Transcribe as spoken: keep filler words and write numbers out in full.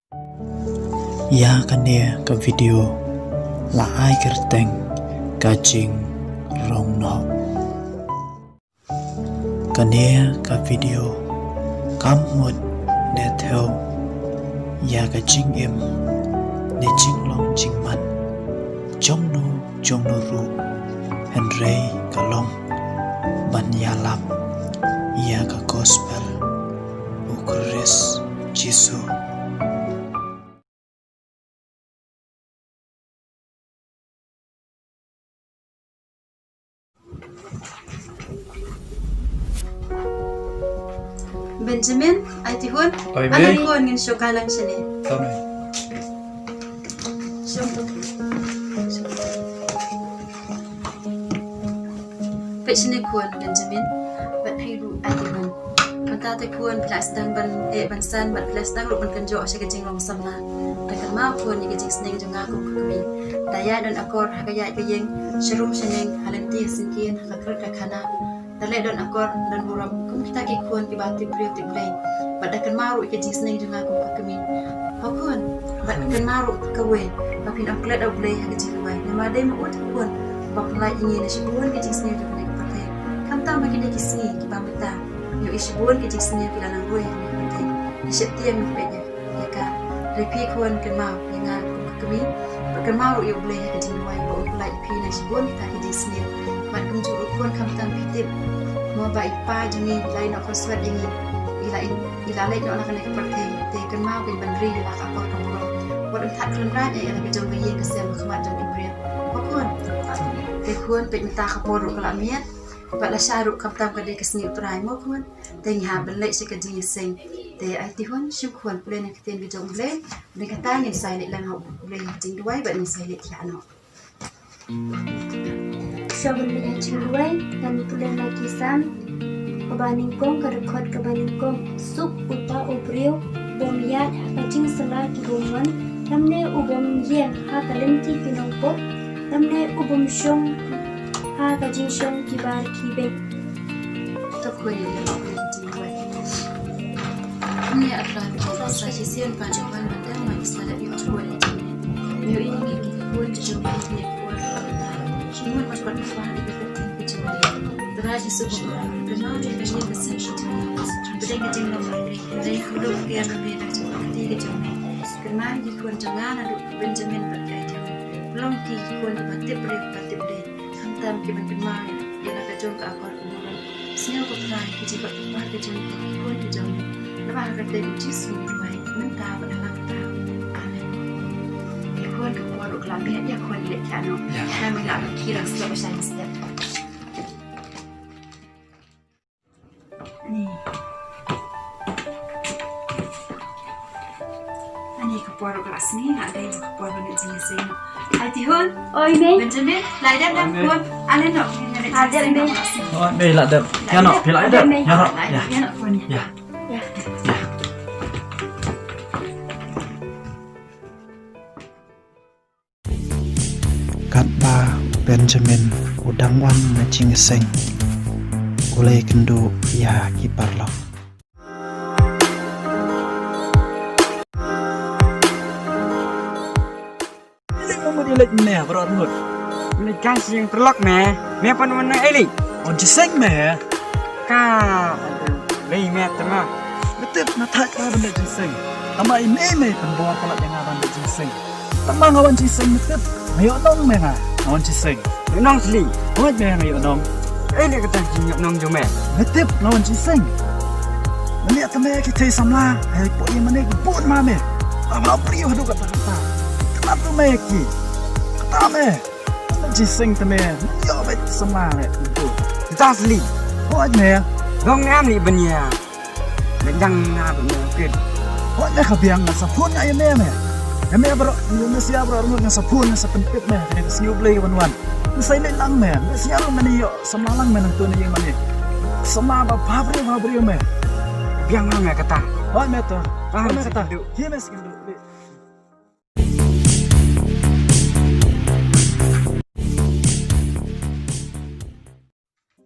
Ïa kane ka video la ai kyrteng Ka Jingrong Noh. Kane ka video kam mut ne thew ïa ka jingim ne jinglong jingman jong no jong no ruh, hynrei ka long ban ïalap ïa ka gospel u Khrist Jisu. Benjamin, ai ti hun. Ai, ai mei. Hun ngin shu kai lang shane. Tama. Shum tu. Peit shane khun Benjamin, bad phi ruh ai ti hun. Mynta te khun phi la sdang ban eh ban san bad phi la sdang ruh ban kynjoh sha ka jinglong samla. Te kynmaw khun ïa ka jingsneng jong nga kum ka kmie. Da ïaid don akor ha ka ïaid ka ïeng, sharum shaneng, ha lynti ha syngkien, ha ka kyrta khana. Da leh don akor don burom kum kita ki khun kiba tip briew tip Blei. Bad da kynmaw ruh ïa ka jingsneng jong nga kum ka kmie. Ho khun, bad kynmaw ruh kawei ba phin ym klet ïa U Blei ha ka jingduwai. Namar dei ma u te khun ba pynlait ïa ngi na shibun ki jingsniew jong kane ka pyrthei. Khamtam ha kine ki sngi kiba mynta, ïohi shibun ki jingsniew ki la nang roi ha kane ka pyrthei. Ngi sheptieng ngi peit ïa ka. Hynrei phi khun kynmaw ïa nga kum ka kmie. Bad kynmaw ruh ïa U Blei ha ka jingduwai ba un pynlait ïa phi na shibun kita ki jingsniew. Bad kumjuh ruh khun khamtam phi tip mo ba i pa jong ngi i la ïehnoh khuslai ïa ngi. I la i, i la leit noh na kane ka pyrthei. Te kynmaw ban ri ïa la ka akor ka burom. Wat ym thad khlem rah ïa la ka jong ka ïing ka sem ha khmat jong ki briew. Ko khun. Te khun peit mynta ka por ruh ka la miet. Bad lashai ruh khamtam ka dei ka sngi U Trai mo khun. Te ngi hap ban leit sha ka jingïaseng. Te ai ti hun shim khun pule na ka ktien ka jong U Blei. Te kata ngin sa ïaleit lang ha U Blei ha jingduwai bad ngin sa ïaleit thiah noh. Sha ban leit ha jingduwai, ngan pule na ki Salm kaba nyngkong, ka dkhot kaba nyngkong. Suk uta u briew bym ïaid ha ka jingsylla ki bymman, lymne u bym ïeng ha ka lynti ki nongpop, lymne u bym shong ha ka jingshong kiba rkhie beit. To khun ïa lade ka jingduwai. Kumne A Trai, sa shisien pat jong ngi ban dang ban sa lade ïa u khun ïa jong ngi. Ïa u ïa ngi ki khun jong ngi ki khun. Ngi mut ban pat khwan ïa ka kyrteng ka jong ngi. Trai Jisu ba khun, kynmaw ïa ka jingïaseng ka jong ngi. Ba dei ka jinglong ba dei ka dei ka duk ka ïa ka bynta jong ka kti ka jong ngi. Kynmaw ïa ki khun jong nga naduh Benjamin bad ka ïa ki. Long ki khun ba tip briew ba tip dei. Khamtam ki ban kynmaw ïa la ka jong ka akor ka burom. Sngewbha Trai ki jingpynbor ka jong ki khun ki jong ngi. Namar ha ka kyrteng Jisu ngi duwai mynta bad ha la ka daw. Amen. Ki khun ka por ruh ka la miet, ïa khun leit thiah noh. Ïa. Namar ngi la ki rang step ba shai step. Ani. Ani ka por ka la sngi, nga dei ka por ban leit jingïaseng. Ai ti hun. Oi mei. Benjamin, la dep dep. Oi mei. Khun. Ale noh. Oi mei, la dep. Ïa noh, phi la dep. Ïa noh. Ïa. Ïa noh khun. Ïa. Ïa. Katba u Benjamin u dang wan na jingïaseng, u la ïakynduh ïa ki paralok. Leit mo mut, leit mynne baroh arngut. Leit ka jingparalok me. Me pan mynne ei leit. Wan jingïaseng me. Ka lei me tama. Me tip na thait ka ban leit jingïaseng. Tama i mei me pynbor palat ïa nga ban leit jingïaseng. Tang ba nga wan jingïaseng me tip. Nga ïoh nong me nga. Nga wan jingïaseng. Ïoh nong sli. Hooid me nga ïoh nong. Ei leh kata jingïoh nong jong me. Me tip nga wan jingïaseng. Mynne te me ki thei samla. Hei po ïa mane ki bun ma me. Ba bla briew haduh kata kata. Kata tu me ki. Kata me. Jingïaseng te me. Ïoh beit samla me. Kata sli. Hooid me. Dong ngam li ban ïa. Ngan jang nga ba me kit. Hooid me ka biang nga sa phone nga ïa me me. Ïa me baroh, ïa me sia baroh arngut nga sa phone nga sa pyntip me. Kane ka sngi U Blei ka ban wan. Nga sa ïaleit lang me. Me sia ruh me ïoh samla lang me nangtu na ïing mane. Samla ba bhabriew bhabriew me. Biang lang me kata. Hooid me to. Hooid me kata. Hi me skindu.